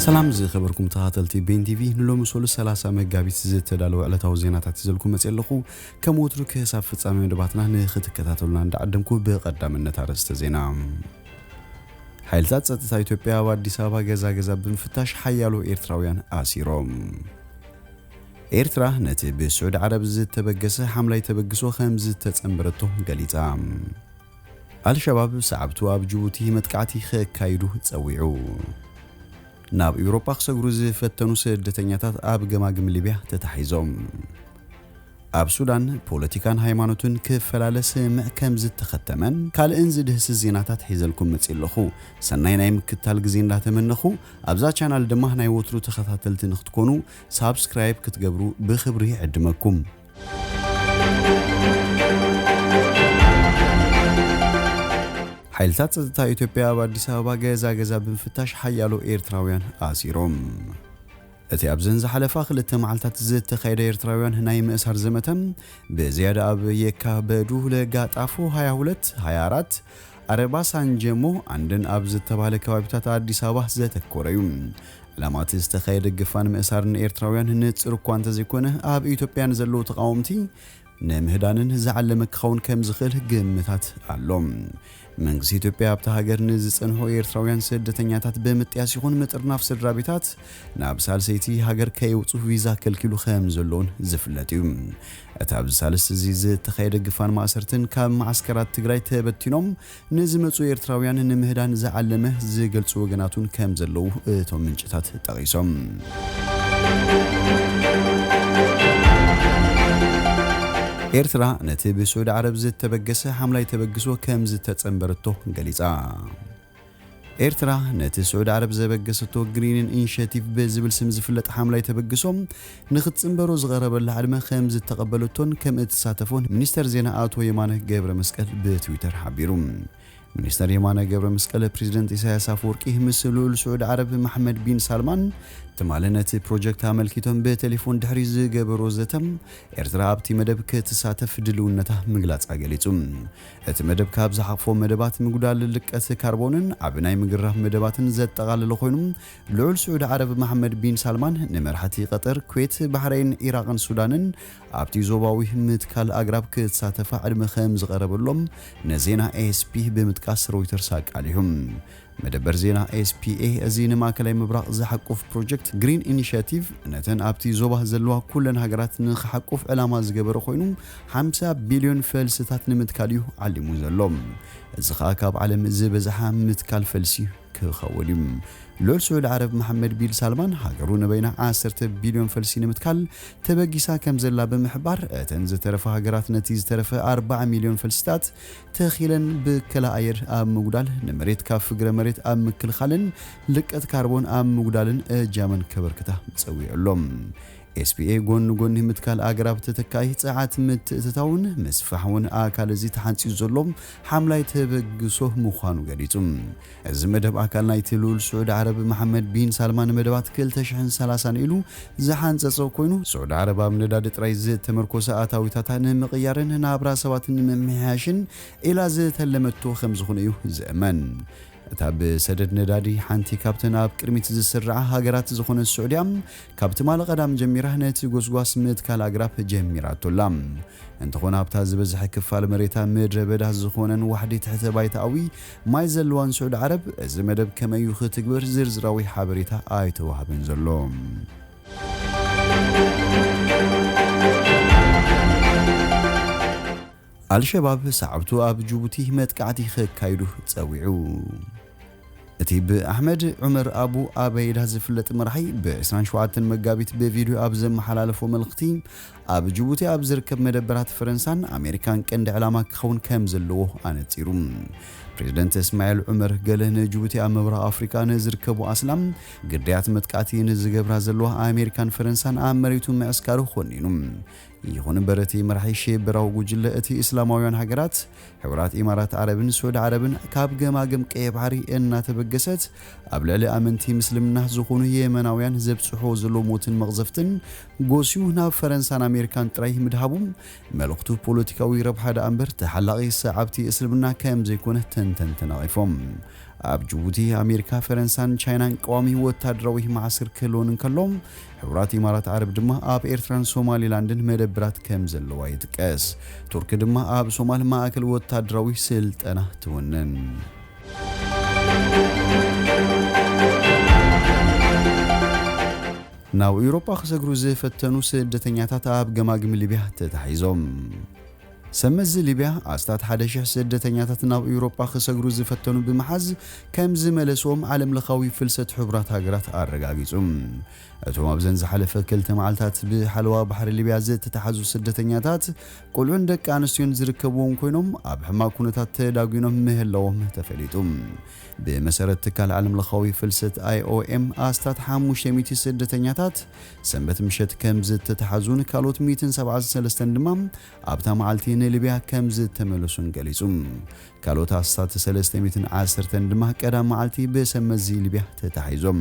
ሰላም ዝኸበርኩም ተኸታተልቲ ቤን ቲቪ፣ ንሎሚ ሰሉስ ሰላሳ መጋቢት ዝተዳለወ ዕለታዊ ዜናታት ይዘልኩም መፅእ ኣለኹ። ከም ወትሩ ክሳብ ፍጻሜ መደባትና ንክትከታተሉና እንዳዓደምኩ ብቐዳምነት ኣርእስተ ዜና። ሓይልታት ጸጥታ ኢትዮጵያ ኣብ ኣዲስ ኣበባ ገዛ ገዛ ብምፍታሽ ሓያሎ ኤርትራውያን ኣሲሮም። ኤርትራ ነቲ ብስዑዲ ዓረብ ዝተበገሰ ሓምላይ ተበግሶ ከም ዝተጸንበረቶ ገሊጻ። ኣልሸባብ ሰዓብቱ ኣብ ጅቡቲ መጥቃዕቲ ከካይዱ ጸዊዑ። ናብ ኤውሮጳ ክሰግሩ ዝፈተኑ ስደተኛታት ኣብ ገማግም ሊብያ ተታሒዞም። ኣብ ሱዳን ፖለቲካን ሃይማኖትን ክፈላለ ስምዕ ከም ዝተኸተመን ካልእን ዝድህስስ ዜናታት ሒዘልኩም መጽእ ኣለኹ። ሰናይ ናይ ምክታል ግዜ እንዳተመነኹ፣ ኣብዛ ቻናል ድማ ናይ ወትሩ ተኸታተልቲ ንክትኮኑ ሳብስክራይብ ክትገብሩ ብኽብሪ ይዕድመኩም። ሓይልታት ጸጥታ ኢትዮጵያ ኣብ ኣዲስ ኣበባ ገዛ ገዛ ብምፍታሽ ሓያሎ ኤርትራውያን ኣሲሮም። እቲ ኣብዘን ዝሓለፋ ክልተ መዓልታት ዝተኻየደ ኤርትራውያን ናይ ምእሳር ዘመተ፣ ብዝያዳ ኣብ የካ በዱ፣ ለጋጣፎ ሃያ ሁለት፣ ሃያ ኣራት፣ ኣረባ ሳንጀሞ፣ ኣንድን ኣብ ዝተባህለ ከባቢታት ኣዲስ ኣበባ ዘተኮረ እዩ። ዕላማ እቲ ዝተኻየደ ግፋን ምእሳርን ኤርትራውያን ንጽር እኳ እንተዘይኮነ፣ ኣብ ኢትዮጵያ ንዘለዉ ተቃወምቲ ንምህዳንን ዝዓለመ ክኸውን ከም ዝኽእል ግምታት ኣሎ። መንግስቲ ኢትዮጵያ ኣብታ ሃገር ንዝጸንሑ ኤርትራውያን ስደተኛታት ብምጥያስ ይኹን ምጥርናፍ ስድራ ቤታት ናብ ሳልሰይቲ ሃገር ከይወጹ ቪዛ ከልኪሉ ከም ዘሎን ዝፍለጥ እዩ። እቲ ኣብዚ ሳልስቲ እዚ ዝተኻየደ ግፋን ማእሰርትን ካብ መዓስከራት ትግራይ ተበቲኖም ንዝመጹ ኤርትራውያን ንምህዳን ዝዓለመ ዝገልጹ ወገናቱን ከም ዘለዉ እቶም ምንጭታት ጠቒሶም። ኤርትራ ነቲ ብስዑዲ ዓረብ ዝተበገሰ ሓምላይ ተበግሶ ከም ዝተጸንበረቶ ገሊጻ። ኤርትራ ነቲ ስዑዲ ዓረብ ዘበገሰቶ ግሪን ኢኒሼቲቭ ብዝብል ስም ዝፍለጥ ሓምላይ ተበግሶ ንክትጽንበሮ ዝቐረበላ ዕድመ ከም ዝተቐበለቶን ከም እትሳተፎን ሚኒስተር ዜና ኣቶ የማነ ገብረ መስቀል ብትዊተር ሓቢሩ። ሚኒስተር የማነ ገብረ መስቀል ፕሬዚደንት ኢሳያስ ኣፈወርቂ ምስ ልኡል ስዑዲ ዓረብ መሐመድ ቢን ሳልማን ትማሊ ነቲ ፕሮጀክት ኣመልኪቶም ብቴሌፎን ድሕሪ ዝገበሮ ዘተ፣ ኤርትራ ኣብቲ መደብ ክትሳተፍ ድልውነታ ምግላጻ ገሊጹ። እቲ መደብ ካብ ዝሓቕፎ መደባት ምጉዳል ልቀት ካርቦንን ዓቢ ናይ ምግራፍ መደባትን ዘጠቓለለ ኮይኑ፣ ልዑል ስዑዲ ዓረብ መሐመድ ቢን ሳልማን ንመራሕቲ ቀጠር፣ ኩዌት፣ ባሕረይን፣ ኢራቕን ሱዳንን ኣብቲ ዞባዊ ምትካል ኣግራብ ክሳተፋ ዕድመ ከም ዝቐረበሎም ንዜና ኤስፒ ብምጥቃስ ሮይተርስ ኣቃሊሑ። መደበር ዜና ኤስፒኤ እዚ ንማእከላይ ምብራቕ ዝሓቁፍ ፕሮጀክት ግሪን ኢኒሽያቲቭ ነተን ኣብቲ ዞባ ዘለዋ ኩለን ሃገራት ንክሓቁፍ ዕላማ ዝገበረ ኮይኑ፣ ሓምሳ ቢልዮን ፈልስታት ንምትካል እዩ ዓሊሙ ዘሎ። እዚ ኸኣ ካብ ዓለም ዝበዝሓ ምትካል ፈልሲ ክኸውን እዩ። ልዑል ስዑድ ዓረብ መሓመድ ቢን ሳልማን ሃገሩ ንበይና ዓሰርተ ቢልዮን ፈልሲ ንምትካል ተበጊሳ ከም ዘላ ብምሕባር፣ እተን ዝተረፋ ሃገራት ነቲ ዝተረፈ ኣርባዓ ሚልዮን ፈልስታት ተኺለን ብከላ ኣየር ኣብ ምጉዳል፣ ንመሬት ካብ ፍግረ መሬት ኣብ ምክልኻልን ልቀት ካርቦን ኣብ ምጉዳልን እጃመን ከበርክታ ጸዊዑ ኣሎ። ኤስፒኤ ጎኒ ጎኒ ምትካል ኣግራብ ተተካኢ ጸዓት ምትእትታውን ምስፋሕውን ኣካል እዚ ተሓንጺጹ ዘሎ ሓምላይ ተበግሶ ምዃኑ ገሊጹ። እዚ መደብ ኣካል ናይቲ ልኡል ስዑድ ዓረብ መሓመድ ቢን ሳልማን መደባት ክልተ ሽሕን ሰላሳን ኢሉ ዝሓንጸጾ ኮይኑ፣ ስዑድ ዓረብ ኣብ ነዳዲ ጥራይ ዝተመርኮሰ ኣታዊታታ ንምቕያርን ናብራ ሰባት ንምምሕያሽን ኢላ ዝተለመቶ ከም ዝኾነ እዩ ዝእመን። እታ ብሰደድ ነዳዲ ሓንቲ ካብተን ኣብ ቅድሚት ዝስርዓ ሃገራት ዝኾነት ስዑድያ፣ ካብ ትማሊ ቀዳም ጀሚራ ነቲ ጎስጓስ ምትካል ኣግራብ ጀሚራቶ ኣላ። እንተኾነ ኣብታ ዝበዝሐ ክፋል መሬታ ምድረ በዳ ዝኾነን ዋሕዲ ትሕተ ባይታኣዊ ማይ ዘለዋን ስዑድ ዓረብ፣ እዚ መደብ ከመይ እዩ ክትግበር ዝርዝራዊ ሓበሬታ ኣይተዋህበን ዘሎ። ኣልሸባብ ሰዓብቱ ኣብ ጅቡቲ መጥቃዕቲ ከካይዱ ጸዊዑ። እቲ ብኣሕመድ ዑመር ኣቡ ኣበይዳ ዝፍለጥ መራሒ ብ ዕስራን ሸውዓተን መጋቢት ብቪድዮ ኣብ ዘመሓላለፎ መልእኽቲ፣ ኣብ ጅቡቲ ኣብ ዝርከብ መደበራት ፈረንሳን ኣሜሪካን ቀንዲ ዕላማ ክኸውን ከም ዘለዎ ኣነጺሩ። ፕሬዚደንት እስማኤል ዑመር ገለ ንጅቡቲ ኣብ ምብራቕ ኣፍሪቃ ንዝርከቡ ኣስላም ግዳያት መጥቃዕቲ ንዝገብራ ዘለዋ ኣሜሪካን ፈረንሳን ኣብ መሬቱ ምዕስካሩ ኮኒኑ። ይኹን እምበር እቲ መራሒ ሽበራዊ ጉጅለ እቲ እስላማውያን ሃገራት፣ ሕቡራት ኢማራት ዓረብን ስዑዲ ዓረብን ካብ ገማግም ቀይሕ ባሕሪ እናተበገሰት ኣብ ልዕሊ ኣመንቲ ምስልምና ዝኾኑ የመናውያን ዘብጽሖ ዘሎ ሞትን መቕዘፍትን ጎስዩ ናብ ፈረንሳን ኣሜሪካን ጥራይ ምድሃቡ መልእኽቱ ፖለቲካዊ ረብሓ ደኣ እምበር ተሓላቒ ሰዓብቲ እስልምና ከም ዘይኮነ ተንተንቲ ነቒፎም። ኣብ ጅቡቲ ኣሜሪካ፣ ፈረንሳን ቻይናን ቀዋሚ ወታደራዊ መዓስከር ክህልወን እንከሎ፣ ሕቡራት ኢማራት ዓረብ ድማ ኣብ ኤርትራን ሶማሊላንድን መደብራት ከም ዘለዋ ይጥቀስ። ቱርኪ ድማ ኣብ ሶማል ማእከል ወታደራዊ ስልጠና ትውንን። ናብ ኤውሮጳ ክሰግሩ ዝፈተኑ ስደተኛታት ኣብ ገማግም ሊብያ ተታሒዞም። ሰመዚ ሊብያ ኣስታት ሓደ ሽሕ ስደተኛታት ናብ ኤውሮጳ ክሰግሩ ዝፈተኑ ብምሓዝ ከም ዝመለስዎም ዓለም ለኻዊ ፍልሰት ሕቡራት ሃገራት ኣረጋጊጹ። እቶም ኣብዘን ዝሓለፈ ክልተ መዓልታት ብሓለዋ ባሕሪ ሊብያ ዝተታሓዙ ስደተኛታት ቆልዑን ደቂ ኣንስትዮን ዝርከብዎም ኮይኖም ኣብ ሕማቕ ኩነታት ተዳጒኖም ምህላዎም ተፈሊጡ። ብመሰረት ትካል ዓለም ለኻዊ ፍልሰት ኣይ ኦ ኤም ኣስታት ሓሙሽተ ሚእቲ ስደተኛታት ሰንበት ምሸት ከም ዝተታሓዙን ካልኦት ሚእትን ሰብዓን ሰለስተን ድማ ኣብታ መዓልቲ ንሊብያ ከም ዝተመለሱን ገሊጹ። ካልኦት ኣስታት ሰለስተ ሚእትን ዓሰርተን ድማ ቀዳም መዓልቲ ብሰመዚ ሊብያ ተታሒዞም።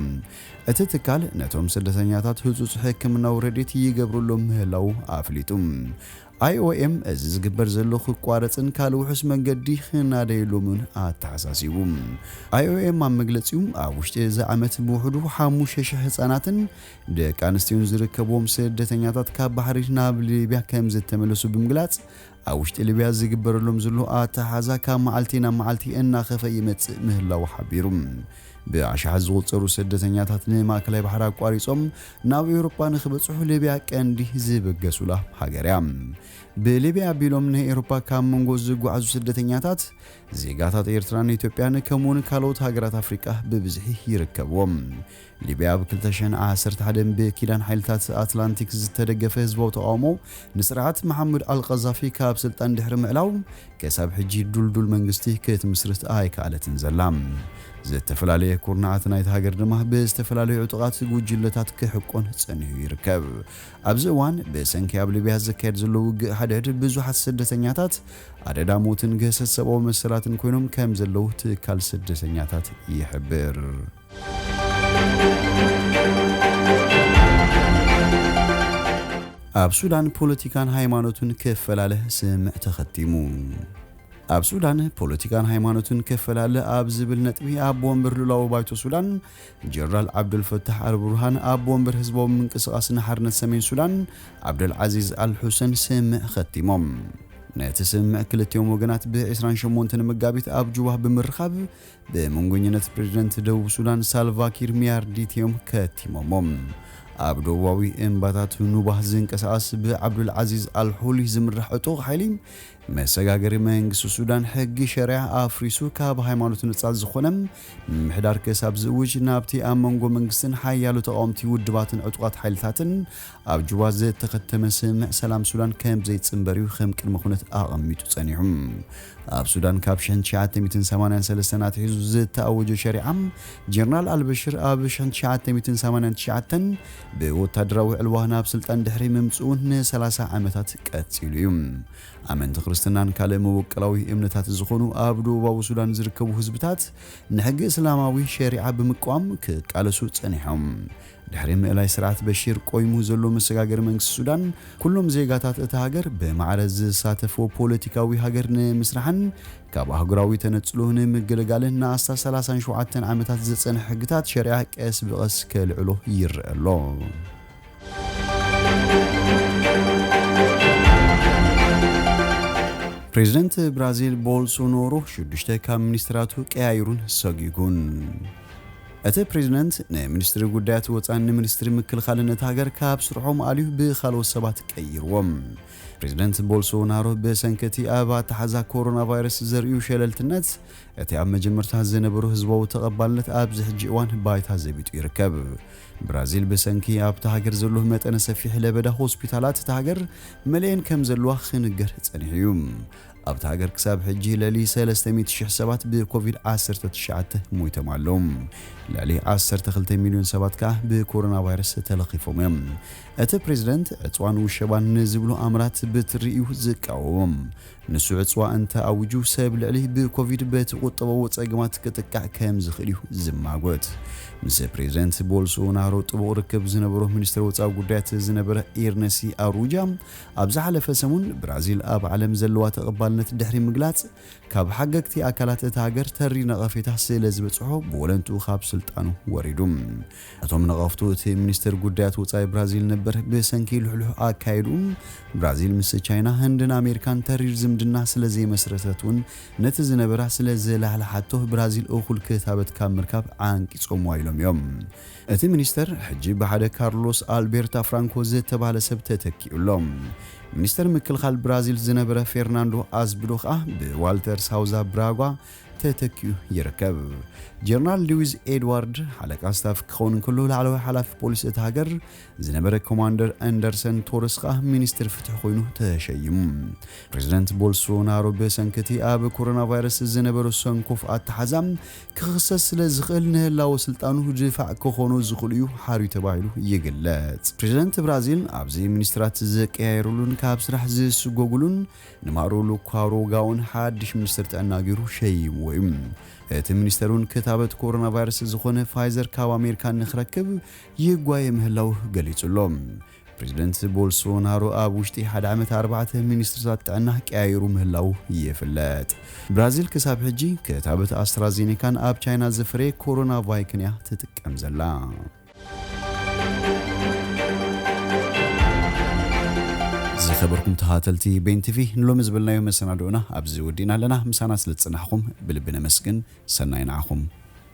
እቲ ትካል ነቶም ስደተኛታት ህጹጽ ሕክምናዊ ረድኤት ይገብረሎም ምህላዉ ኣፍሊጡ። ኣይ ኦ ኤም እዚ ዝግበር ዘሎ ክቋረጽን ካልእ ውሑስ መንገዲ ክናደየሎምን ኣተሓሳሲቡ። ኣይ ኦ ኤም ኣብ መግለጺኡ ኣብ ውሽጢ እዚ ዓመት ብውሕዱ ሓሙሽተ ሽሕ ህጻናትን ደቂ ኣንስትዮን ዝርከብዎም ስደተኛታት ካብ ባሕሪ ናብ ሊብያ ከም ዝተመለሱ ብምግላጽ፣ ኣብ ውሽጢ ሊብያ ዝግበረሎም ዘሎ ኣተሓዛ ካብ መዓልቲ ናብ መዓልቲ እናኸፈ ይመጽእ ምህላዉ ሓቢሩ። ብኣሽሓት ዝቑጸሩ ስደተኛታት ንማእከላይ ባሕሪ ኣቋሪጾም ናብ ኤውሮጳ ንኽበጽሑ ሊብያ ቀንዲ ዝብገሱላ ሃገር እያ። ብሊብያ ኣቢሎም ንኤውሮጳ ካብ መንጎ ዝጓዓዙ ስደተኛታት ዜጋታት ኤርትራን ኢትዮጵያን ከምኡውን ካልኦት ሃገራት ኣፍሪቃ ብብዝሒ ይርከብዎም። ሊብያ ኣብ ክልተ ሽሕን ዓሰርተ ሓደን ብኪዳን ሓይልታት ኣትላንቲክ ዝተደገፈ ህዝባዊ ተቓውሞ ንስርዓት መሓሙድ ኣልቀዛፊ ካብ ስልጣን ድሕሪ ምዕላው፣ ክሳብ ሕጂ ዱልዱል መንግስቲ ክትምስርት ኣይከኣለትን ዘላ። ዝተፈላለየ ኩርናዓት ናይቲ ሃገር ድማ ብዝተፈላለዩ ዕጡቓት ጉጅለታት ክሕቆን ጸኒሑ ይርከብ። ኣብዚ እዋን ብሰንኪ ኣብ ሊብያ ዝካየድ ዘሎ ውግእ ሓድሕድ ብዙሓት ስደተኛታት ኣደዳ ሞትን ግህሰት ሰብኣዊ መሰላትን ኮይኖም ከም ዘለዉ ትካል ስደተኛታት ይሕብር። ኣብ ሱዳን ፖለቲካን ሃይማኖትን ክፈላለ ስምምዕ ተኸቲሙ። ኣብ ሱዳን ፖለቲካን ሃይማኖትን ክፈላለ ኣብ ዝብል ነጥቢ ኣቦ ወንበር ልኡላዊ ባይቶ ሱዳን ጀነራል ዓብዱልፈታሕ ኣልቡርሃን ኣቦ ወንበር ህዝባዊ ምንቅስቓስ ንሓርነት ሰሜን ሱዳን ዓብደልዓዚዝ ኣልሑሰን ስምምዕ ኸቲሞም። ነቲ ስምምዕ ክልቲኦም ወገናት ብ ዕስራን ሸሞንተን መጋቢት ኣብ ጁባ ብምርኻብ ብመንጎኝነት ፕሬዚደንት ደቡብ ሱዳን ሳልቫኪር ሚያርዲት እዮም ከቲሞሞ። ኣብ ደቡባዊ እምባታት ኑባ ዝንቀሳቐስ ብዓብዱል ዓዚዝ ኣልሑሊ ዝምራሕ ዕጡቕ ሓይሊ መሰጋገሪ መንግስቲ ሱዳን ሕጊ ሸሪዓ ኣፍሪሱ ካብ ሃይማኖት ነጻ ዝኾነ ምምሕዳር ክሳብ ዝእውጅ ናብቲ ኣብ መንጎ መንግስትን ሓያሎ ተቓወምቲ ውድባትን ዕጡቓት ሓይልታትን ኣብ ጁባ ዝተኸተመ ስምምዕ ሰላም ሱዳን ከም ዘይጽንበር እዩ ከም ቅድመ ኩነት ኣቐሚጡ ጸኒሑ። ኣብ ሱዳን ካብ ሽሕን ትሽዓተ ሚእትን ሰማንያን ሰለስተን ኣትሒዙ ዝተኣወጀ ሸሪዓ ጀነራል ኣልበሽር ኣብ ሽሕን ትሽዓተ ሚእትን ሰማንያን ትሽዓተን ብወታደራዊ ዕልዋ ናብ ስልጣን ድሕሪ ምምጽኡ ንሰላሳ ዓመታት ቀጺሉ እዩ። ኣመንቲ ክርስትናን ካልእ መበቆላዊ እምነታት ዝኾኑ ኣብ ደቡባዊ ሱዳን ዝርከቡ ህዝብታት ንሕጊ እስላማዊ ሸሪዓ ብምቅዋም ክቃለሱ ጸኒሖም። ድሕሪ ምእላይ ስርዓት በሺር ቆይሙ ዘሎ መሰጋገሪ መንግስቲ ሱዳን፣ ኩሎም ዜጋታት እታ ሃገር ብማዕረ ዝሳተፍዎ ፖለቲካዊ ሃገር ንምስራሕን ካብ ኣህጉራዊ ተነጽሎ ንምግልጋልን ንኣስታት ሰላሳን ሸውዓተን ዓመታት ዝጸንሐ ሕግታት ሸሪዓ ቀስ ብቐስ ከልዕሎ ይረአ ኣሎ። ፕሬዚደንት ብራዚል ቦልሶናሮ ሽዱሽተ ካብ ሚኒስትራቱ ቀያይሩን ሰጒጉን። እቲ ፕሬዚደንት ንሚኒስትሪ ጉዳያት ወጻእን ንሚኒስትሪ ምክልኻልን እቲ ሃገር ካብ ስርሖም ኣልዩ ብኻልኦት ሰባት ቀይርዎም። ፕሬዚደንት ቦልሶናሮ ብሰንኪ እቲ ኣብ ኣተሓዛ ኮሮና ቫይረስ ዘርእዩ ሸለልትነት፣ እቲ ኣብ መጀመርታ ዝነበሮ ህዝባዊ ተቐባልነት ኣብዚ ሕጂ እዋን ባይታ ዘቢጡ ይርከብ። ብራዚል ብሰንኪ ኣብታ ሃገር ዘሎ መጠነ ሰፊሕ ለበዳ ሆስፒታላት እታ ሃገር መሊኤን ከም ዘለዋ ክንገር ጸኒሑ እዩ። ኣብታ ሃገር ክሳብ ሕጂ ልዕሊ ሰለስተ ሚእቲ ሽሕ ሰባት ብኮቪድ ዓሰርተ ትሽዓተ ሞይቶም ኣለዉ። ልዕሊ ዓሰርተ ክልተ ሚልዮን ሰባት ከኣ ብኮሮና ቫይረስ ተለኺፎም እዮም። እቲ ፕሬዚደንት ዕጽዋን ውሸባን ንዝብሉ ኣምራት ብትሪ እዩ ዝቃወሞም። ንሱ ዕጽዋ እንተ ኣዊጁ ሰብ ልዕሊ ብኮቪድ በቲ ቁጠባዊ ጸገማት ክጥቃዕ ከም ዝኽእል እዩ ዝማጎት። ምስ ፕሬዚደንት ቦልሶናሮ ጥቡቕ ርክብ ዝነበሮ ሚኒስትር ወጻኢ ጉዳያት ዝነበረ ኤርነሲ ኣሩጃ ኣብ ዝሓለፈ ሰሙን ብራዚል ኣብ ዓለም ዘለዋ ተቐባልነት ድሕሪ ምግላጽ፣ ካብ ሓገግቲ ኣካላት እታ ሃገር ተሪር ነቐፌታ ስለ ዝበጽሖ ብወለንትኡ ካብ ስልጣኑ ወሪዱ። እቶም ነቐፍቱ እቲ ሚኒስትር ጉዳያት ወጻኢ ብራዚል ነበር ብሰንኪ ልሕሉሕ ኣካይድኡ ብራዚል ምስ ቻይና፣ ህንድን ኣሜሪካን ተሪር ዝምድና ስለ ዘይመስረተት እውን ነቲ ዝነበራ ስለ ዘላሕልሓቶ ብራዚል እኹል ክታበት ካብ ምርካብ ዓንቂጾምዋ ኢሎም እዮም። እቲ ሚኒስተር ሕጂ ብሓደ ካርሎስ ኣልቤርታ ፍራንኮ ዝተባህለ ሰብ ተተኪኡ ኣሎ። ሚኒስተር ምክልኻል ብራዚል ዝነበረ ፌርናንዶ ኣዝብዶ ከኣ ብዋልተር ሳውዛ ብራጓ ተተኪኡ ይርከብ። ጀነራል ሉዊስ ኤድዋርድ ሓለቃ ስታፍ ክኸውን እንከሎ፣ ላዕለዋይ ሓላፊ ፖሊስ እቲ ሃገር ዝነበረ ኮማንደር ኣንደርሰን ቶረስ ከኣ ሚኒስትር ፍትሒ ኮይኑ ተሸይሙ። ፕሬዚደንት ቦልሶናሮ ብሰንኪ እቲ ኣብ ኮሮና ቫይረስ ዝነበሮ ሰንኮፍ ኣተሓዛ ክኽሰስ ስለ ዝኽእል፣ ንህላወ ስልጣኑ ድፋዕ ክኾኖ ዝኽእል እዩ ሓርዩ ተባሂሉ ይግለጽ። ፕሬዚደንት ብራዚል ኣብዚ ሚኒስትራት ዝቀያየሩሉን ካብ ስራሕ ዝስጎጉሉን ንማሩ ሉኳሮ ጋውን ሓድሽ ሚኒስትር ጥዕና ገይሩ ሸይምዎ እዩ። እቲ ሚኒስተር እውን ክታበት ኮሮና ቫይረስ ዝኾነ ፋይዘር ካብ ኣሜሪካ ንክረክብ ይጓየ ምህላው ገሊጹ ኣሎ። ፕሬዚደንት ቦልሶናሮ ኣብ ውሽጢ ሓደ ዓመት ኣርባዕተ ሚኒስትርታት ጥዕና ቀያይሩ ምህላው ይፍለጥ። ብራዚል ክሳብ ሕጂ ክታበት ኣስትራዜኔካን ኣብ ቻይና ዝፍረየ ኮሮና ቫይክን እያ ትጥቀም ዘላ። ዝኸበርኩም ተኸታተልቲ ቤን ቲቪ፣ ንሎሚ ዝበልናዮ መሰናድኦና ኣብዚ ወዲእና ኣለና። ምሳና ስለ ዝጸናሕኩም ብልቢ ነመስግን። ሰናይ ንዓኹም።